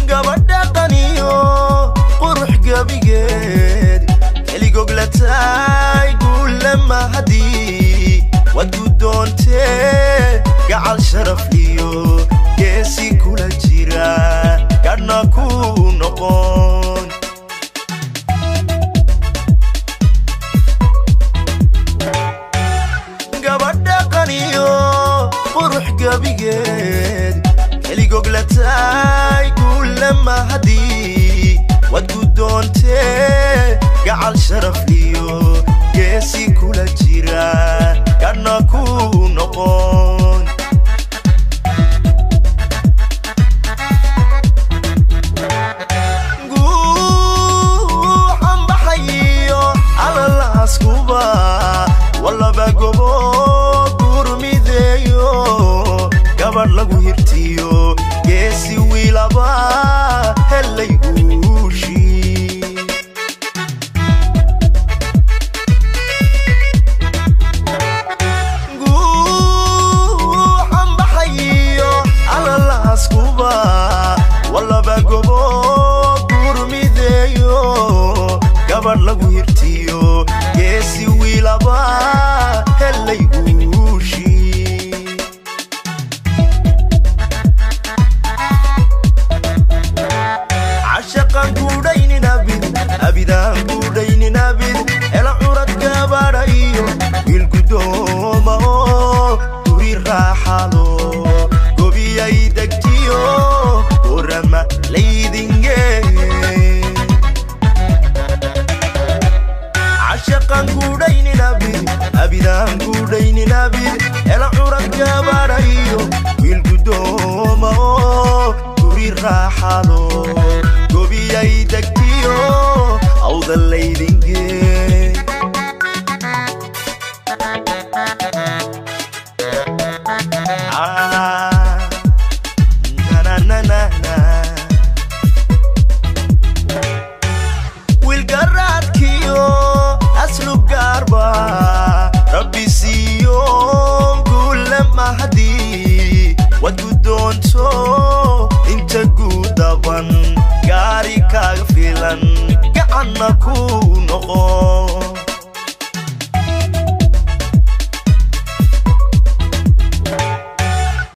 Gabadha qaniyo qurux gabigeed keligoglatay guulama haddii waad guddoontee gacal sharaf iyo geesi kula jira gadhna ku noqon. Gabadha qaniyo qurux gabigeed keligoglatay guulama haddii waad guddoontee gacal sharaf iyo geesi kula jira gadhna ku noqon. Guuxan baxayo alalaaskuba walaba gobo gurmideeyo gabadh lagu hirtiyo geesi wiilaba helay guushii. Guuxan baxayo alalaaskuba walaba gobo gurmideeyo gabadh lagu hirtiyo geesi wiilaba helay guushii. Cashaqan guudhaynin abid, abidaan guudhaynin abid, hela curad gabadha iyo wiil guddooma oo guri raaxalo gobiyay degtiyo gorama laydinge. Cashaqan guudhaynin abid, abidaan guudhaynin abid, hela curad